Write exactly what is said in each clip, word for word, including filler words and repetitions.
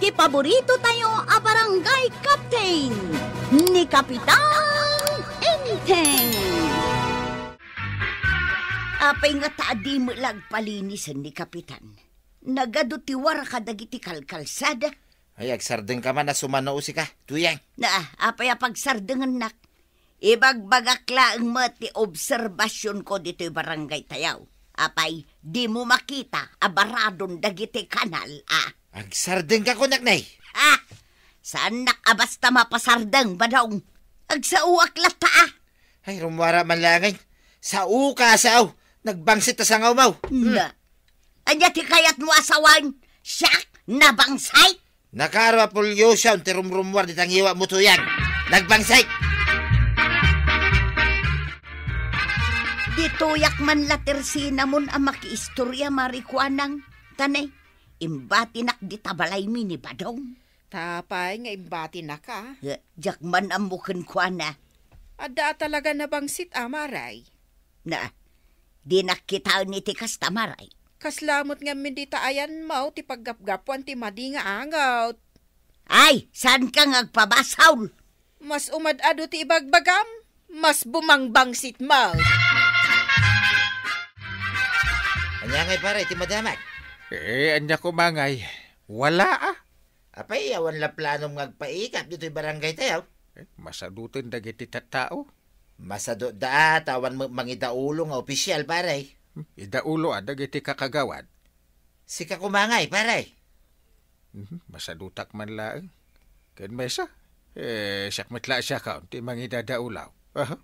Paborito tayo a barangay captain, ni Kapitan Enteng. Apay nga ta adi met la agpalinisen ni Kapitan? Nagadu ti warka dagiti kalkalsada. Ay, agsardengka man a sumano sika, Tuyang. Na, apay a pagsardengennak? Ibagbagak laeng met ti obserbasionko ditoy barangay tayo. Apay, dimo makita a baradon dagiti kanal, a? Agsardengka kunak, nay. Ah! Saannak a basta mapasardeng, Badong. Agsaoak latta, a? Ay, rummuara man laengen. Saoka a sao. Nagbangsit ta sangawmaw. Hmm. Na. Ania ti kayatmo a sawen? Siak? Nabangsit? Nakaaro a pollution ti rumrummuar dita ngiwatmo, Tuyang. Nagbangsit! Ditoyak man la ti sinamon a makiistoria, Mari Kuanang. Tanay, imbatinak dita balaymi ni Badong. Apay nga imbatinaka? Eh, diak man ammo kenkuana. Adda a talaga nabangsit a, Mari. Na, dinak kitaen iti kasta, Mari. Kasla met ngamin dita ayanmo ti paggapgapuan ti madi nga angot. Ay, saanka nga agpabasol? Mas umad-adu ti ibagbagam, mas bumangbangsit mo. Ania ngay, pare, ti madi a met? Eh, ania koma ngay? Wala, a. Apay, awan la planom nga agpaikap ditoy barangay tayo? Eh, masadutan dagiti tattao. Masado da, ta awan met mangidaulo nga opisyal, pare. Hmm, idaulo a dagiti kakagawad. Sika koma ngay, pare. Mhm, masadutak man laeng. Ken maysa, eh, siak met la a siakon ti mangidadaulaw. Aha.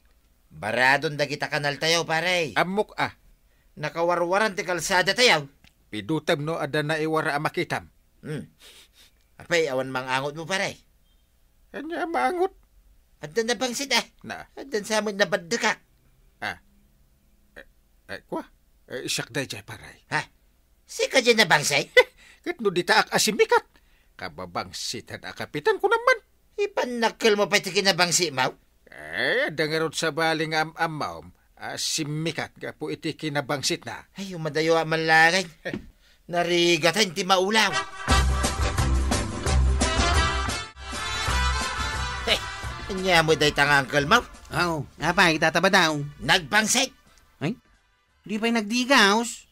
Baradon dagita kanal tayo, pare. Ammok a. Nakawarwaran ti kalsada tayo. Pidutem no adda naiwara a makitam. Hmm. Apay, awan mangangotmo, pare? Ania a maangot? Adda nabangsit, a. Na. Adda sa met nabaddekak. Ah. Eh, eh, kwa? Eh, siak daydiay, pare. Ha? Sika diay nabangsit? Ket no ditaak a simmikat? Kababangsitan a kapitan, kunam man. Ipannakkelmo pay ti kinabangsitmo? Eh, adda ngarud sabali nga am-ammom a simmikat gapu iti kinabangsitna. Ay, umadayo a man laeng. Narigatan ti maulaw. Hey, ania met dayta nga uncle mo? Aw, apay, Tata Badong? Nagbangsit! Ay, di pay nagdigaus?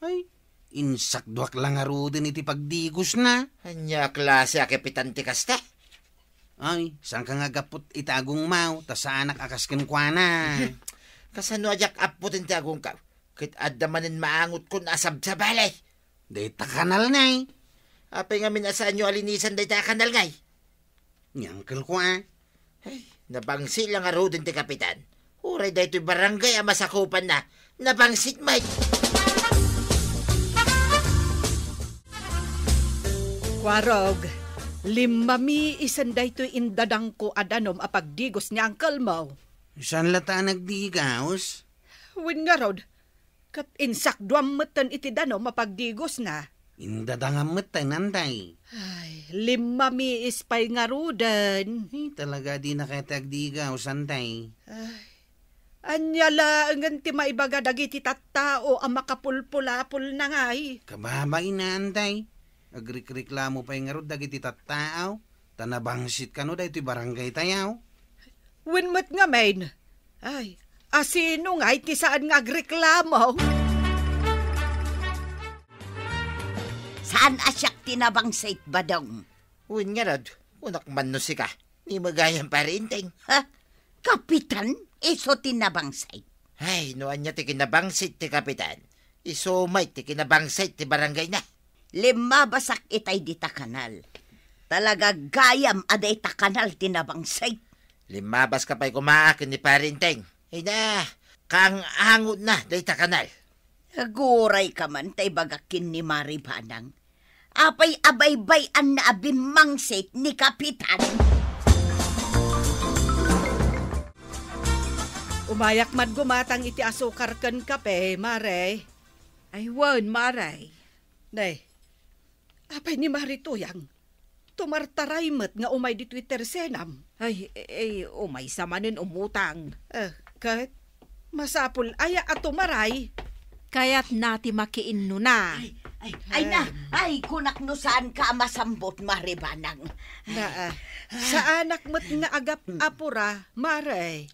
Ay, insakduak la ngaruden iti pagdigusna. Ania a klase a kapitan ti kasta? Ay, saanka nga aggapu iti agongmo, ta saanak a kas kenkuana. Kasano a diak aputen ti agongko? Ket adda manen maangotkon a sabsabali. Dayta kanal, nay. Apay ngamin a saanyo a linisan dayta a kanal, ngay? Ni uncle ko, a. Ay, nabangsit la ngaruden ti kapitan. Uray daytoy barangay a masakupanna, nabangsit met. Kuarog, limmami isen daytoy indadangko a danom a pagdigos ni uncle mo. Saan la ta a nagdigaus? Wen ngarud, ket insakduam metten iti danom a pagdigosna. Indadangam metten, anday. Ay, limmamiis pay ngaruden. Ay, talaga, dina kayat ti agdigaus, anday. Ay, ania laengen ti maibaga dagiti tattao a makapulpulapolna ngay? Kababain, anday. Agrikreklamo pay ngarud dagiti tattao. Ta nabangsit kano daytoy barangay tayo? Wen met ngamin. Ay, asino ngay ti saan nga agreklamo? Saan a siak ti nabangsit, Badong. Wen ngarud, kunak man no sika. Ni magayan, Pare Enteng. Ha? Kapitan, isu ti nabangsit. Ay, no ania ti kinabangsit ti kapitan, isu met ti kinabangsit ti barangayna. Limmabasak itay dita kanal. Talaga gayam a dayta kanal ti nabangsit. Limmabaska pay koma ken ni Pare Enteng. Ay na, kaang-angotna dayta kanal. Agurayka man tay bagak ken ni Mari Banang. Apay a baybay-anna a bimmangsit ni Kapitan? Umayak man gumatang iti asukar ken kape, Mare. Ay, wen, Mare. Nay, apay ni Mari Tuyang? Tumartaray met nga umay ditoy tersenam. Ay, eh, umaysa manen umutang. Eh, ket masapul aya a tumaray? Kayatna ti makiinnuna. Ay, Ay, ay na, ay, kunak no saanka a masambot, Mare Banang. Na, ah, saanak met nga agap-apura, Mare.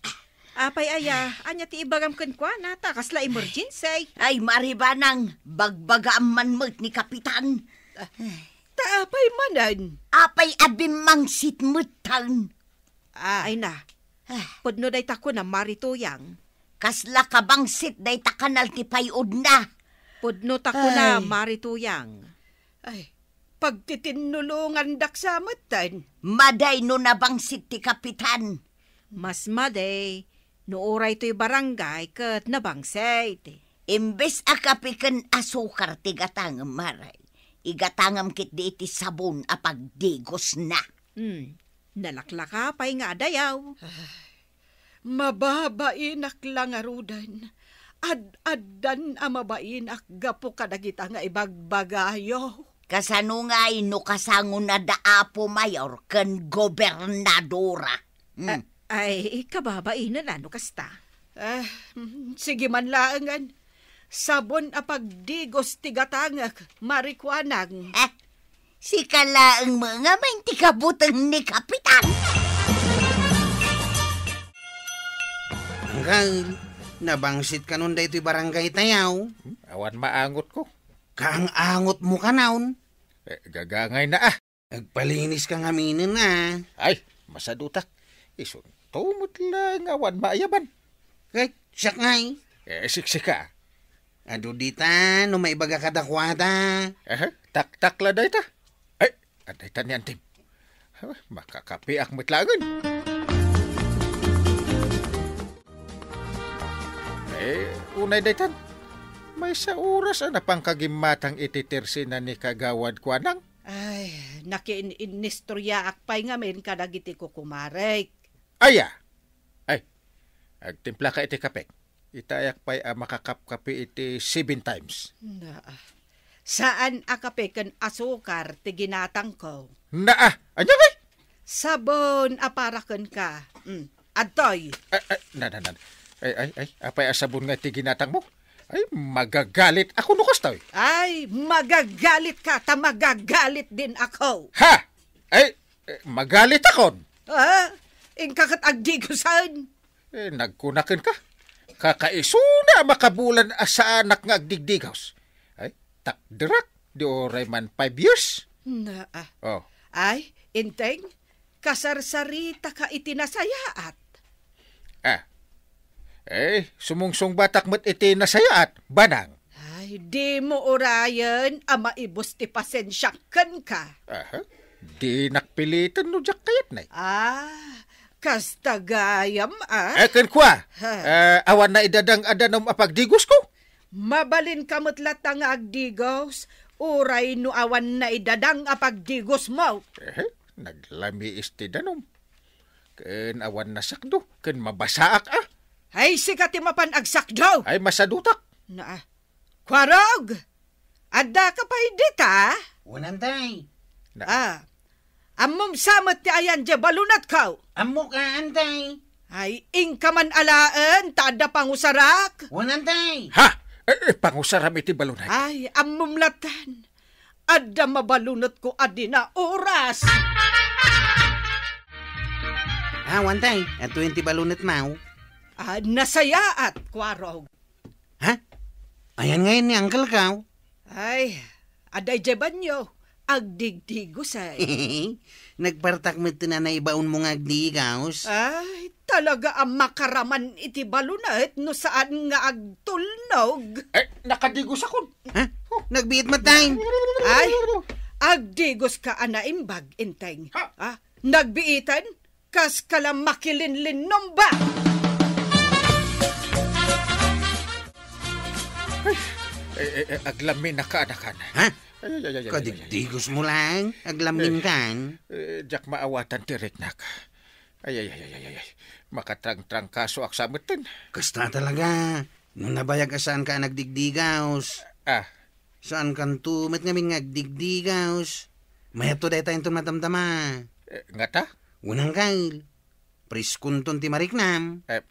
Apay aya, ania ti ibagam kenkuana, ta kasla emergency? Ay, Mare Banang, bagbagaam man met ni Kapitan. Ah, ta apay manen? Apay a bimmangsit metten. Ah, ay na. Ah. Pudno dayta kuna, Mare Tuyang. Kasla kabangsit dayta kanal ti pay-odna. Pudno ta kuna, Ay. Mare Tuyang. Ay, pagtitinnulongandak sa metten. Madi no nabangsit ti Kapitan. Mas madi no uray toy barangay ket nabangsit. Imbes a kape ken asukar ti gatangem, Mare, igatangem ketdi iti sabon a pagdigosna. Hmm. Nalaklaka pay nga adayaw. Mababainak la ngaruden. Ad-addan a mabainak gapu kadagita nga ibagbagayo. Kasano ngay no kasangonada Apo Mayor ken Gobernadora? Hmm. A-, ay, kababainen a no kasta. Ah, mm, sige man laengen. Sabon a pagdigos ti gatangek, Mare Kuanang. Eh, sika laeng met ngamin ti kabuteng ni Kapitan. Anggal, nabangsit kanon daytoy barangay tayaw? Hmm, awan maangotko. Kaang-angotmo kanon? Eh, gagangay na, ah. Agpalinis ka ngaminen, ah. Ay, masadutak. Isunto met la nga awan maayaban. Ket siak ngay. Eh, siksika. Adu dita, no maibaga kadakuada. Aha, taktak la dayta. Ay, adayta ni Antim. Ah, makakapiak met laengen. Eh, unay daytan. Maysa oras a napangkagimmatang iti tersina ni Kagawad Kuanang. Ay, nakiin-innistoriaak pay ngamin kadagiti kukumarek. Aya? Ay, agtimplaka iti kapek. Itayak pay a makakapkapi iti seven times. Naa. Saan a kape ken asukar ti ginatangko. Naa, ania ngay? Sabon a para kenka. Mm. Adtoy. Ay, ay, na, na, na. Ay, ay, ay, apay a sabon nga ti ginatangmo? Ay, magagalit ako no kastoy. Ay, magagalit ka, ta magagalit din ako. Ha? Ay, eh, magalit akon. Ah, inka ket agdigosen. Eh, nagkunaken ka. Kakaisuna a makabulan a saanak nga agdigdigaws. Ay, takderak, di uray man five years. Naa. Oh. Ay, Enteng, kasarsaritaka iti nasayaat. Ah. Eh, sumungsungbatak met iti nasayaat, Banang. Ay, dimo urayen a maibus ti pasensiak kenka. Aha. Dinak piliten no diak kayat, nay. Ah, kasta gayam, ah. Eh, ken kua, Ha. eh, awan na idadang a danum a pagdigosko? Mabalinka met latta nga agdigos, uray no awan na idadang a pagdigosmo. Eh, naglamiis ti danum. Ken awan nasakdo, ken mabasaak, ah. Ay, sika ti mapan agsakdo. Ay, masadutak. Naa. Kuarog! Addaka pay dita? Wen, Antay. Na- Ah. Ammom sa met ti ayan diay balunetko? Ammok, Antay. Ay, inka man alaen, ta adda pangusarak. Wen, Antay. Ha? Eh, eh, pangusaram iti balunet. Ay, ammom latan. Adda mabalunetko a di naoras. Ah, Wantay, adtoyen ti balunetmo. Ah, nasayaat, Kuarog. Ha? Ayan ngayen ni Uncle ko? Ay, adda idiay banyo. Agdigdigos, ay. Nagpartak met ti nanay baonmo nga agdigos. Ay, talaga a makaraman iti balunet no saan nga agtulnog. Eh, nakadigos akon. Ha? Nagbiit met, Tay. Ay, agdigos ka a naimbag, Enteng. Ha? Ah, nagbiitan? Kas ka la makilinlinnom ba? Ay, eh, eh, eh, aglamin na kaanakan. Ha? Ay, ay, ay, ay, ay, ay, ay. Kadigdigos mo lang, aglamin Eh, kan. Eh, diak maawatan ti riknak. Ay, ay, ay, ay, ay, ay, ay. Makatrangtrangkasoak sa metten. Kasta talaga. No nabayag a saan ka a nagdigdigaws. Ah. Saan kanto met ngamin nga agdigdigaws. Mayatto dayta inton madamdama. Eh, ngata? Unang kail. Priskonton ti mariknam. Eh,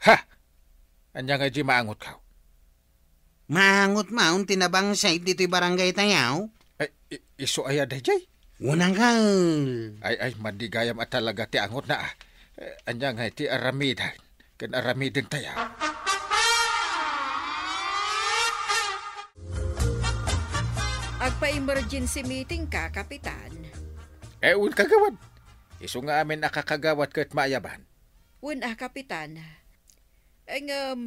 ha! Anya nga di maangot ka? Maangot maon ti nabangsit ditoy barangay tayo? Ay, i-, isu aya dayjay? Unang ka. Ay, ay, mandigayam a talaga ti angotna, ah. Eh, ania nga ti aramidan? Ken aramiden tayo. Agpa-emergency meeting ka, Kapitan. Eh, wen, kagawad. Isu nga amin a kakagawad ket maayaban. Wen a, Kapitan. Ngem,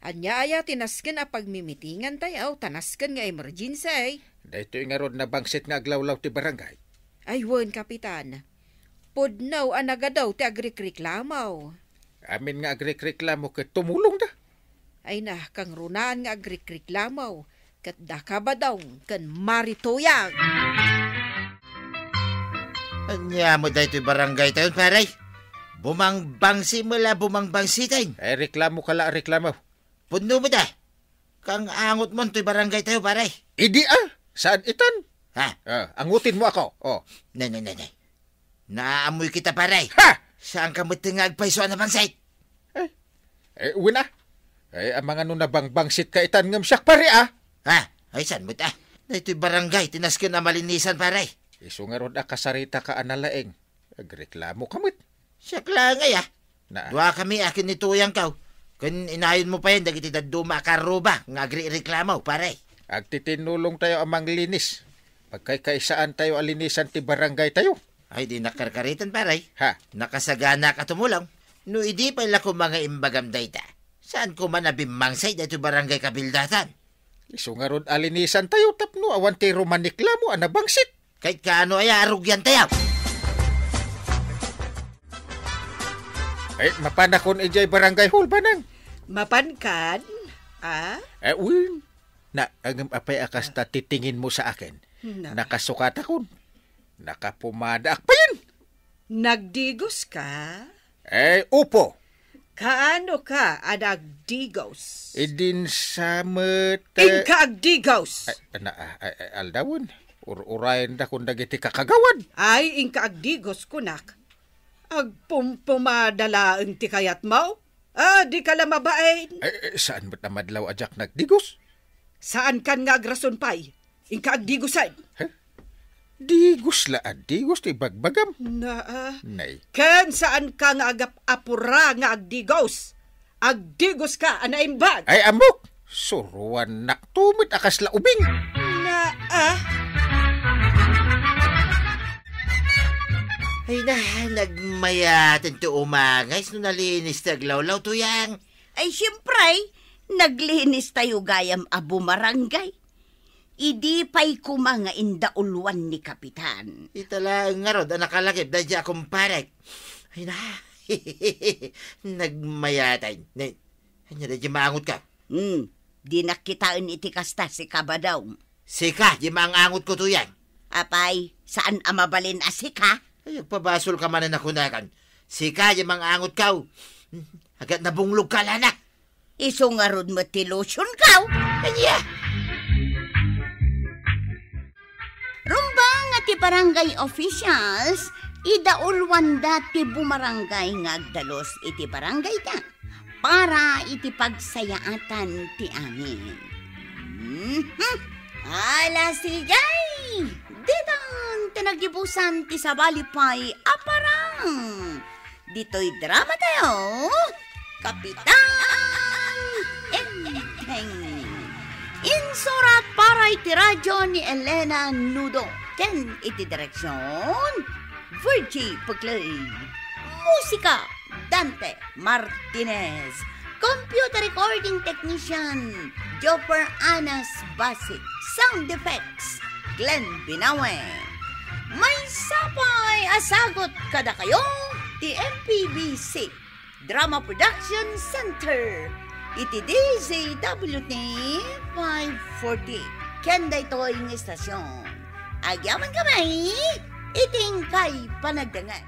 ania aya ti nasken a pagmimitingan tayo ta nasken nga emergency? Daytoy ngarud nabangsit nga aglawlaw ti barangay. Ay, wen, Kapitan. Pudno a nagadu ti agrikreklamo. Amin nga agrikreklamo ket tumulongda. Ay na, kangrunaan nga agrikreklamo, ket da Kabadong ken Mari Tuyang. Ania met daytoy barangay tayon, pare? Bumangbangsit met la bumangbangsit. Eh, reklamo ka la, reklamo. Pudno met a. Kang angot mon toy barangay tayo, pare. Idi a, saan itan? Ha? Ah, angutin mo ako. Oh. Ne, ne, ne, ne. Naammoy kita, pare. Ha! Saan ka met nga agpayso a nabangsit? Eh, eh, wen a. Eh, amangan no nabangbangsit ka itan ngem siak, pare, ah. Ha? Ay, saan met a? Daytoy barangay, ti nasken a malinisan, pare. Isu ngarud a kasarita ka a nalaing. Agreklamo ka met. Siak laeng aya. Na. Dua kami a ken ni Tuyang kaw. Ken inayon mo payen dagiti dadduma a karruba nga agrireklamo, pare. Agtitinnulong tayo a manglinis. Pagkaykaysaan tayo a linisan ti barangay tayo. Ay, di nakarkaritan, pare. Ha? Nakasagana ka tumulong. No idi pay la koma nga imbagam dayta, saan koma a bimmangsit daytoy barangay kabildatan? Isu ngarud a linisan tayo tapno awan ti rumaniklamo a nabangsit. Kay kaano aya a rugian tayo? Eh, mapanakon idiay barangay hall, Banang. Mapankan, ah? Eh, wen. Na, ngem apay a kasta ti tingin mo sa akin? Na. Nakasukatakon. Nakapumadaak payen. Nagdigos ka? Eh, upo. Kaano ka a nagdigos? Idin sa met, eh, Inka agdigos! Ay, na, ah, ay, ay, aldawen. Ur-urayen da kun dagiti kakagawad. Ay, inka agdigos, kunak. Agpumpumada laeng ti kayatmo? Ah, di ka la mabain? Eh, eh, saan met a madlaw a diak nagdigos? Saan kan nga agrason pay? Inka agdigosen. Huh? Digos la a digos ti bagbagam. Naa. Nay. Ken saan ka nga agap-apura nga agdigos. Agdigos ka a naimbag. Ay, ammok! Suruannak tumit a kasla ubing. Naa. Ay na, nagmayaten ti umangay no nalinis ti aglawlaw, Tuyang. Ay, siyempre, naglinis tayo gayam a bumarangay. Idi pay koma nga indauluan ni Kapitan. Ita laeng ngarud a nakalagip daydiay a kumparek. Ay na, nagmayatay. Ne, ania daydiay maangotko? Hmm, dinak kitaen iti kasta, si Kabadong. Sika, diay maang-angotko, Tuyang. Apay, saan a mabalin a sika? Ay, agpabasolka manen a kunakan. Sika, diay maang-angotko. Agat nabunglogka, lanak. Isu ngarud met ti lotionko. Ania? Rumbeng a ti barangay officials, idauluanda ti bumarangay nga agdalus iti barangayda para iti pagsayaatan ti amin. Mhm. Ala, sige! Ditan ti nagibusan ti sabali pay a parang. Ditoy drama tayo, Kapitan Enteng. Insurat para iti radyo ni Elena Nudo ken iti direksyon, Virgie Puclay. Musika, Dante Martinez. Computer recording technician, Jopper Anas Basic. Sound effects, Glenn Binawe. Maysa pay a sagut kadakayo ti M P B C Drama Production Center iti D Z W T five forty. Ken daytoy nga istasyon, agyamankami iti inkay panagdengngeg.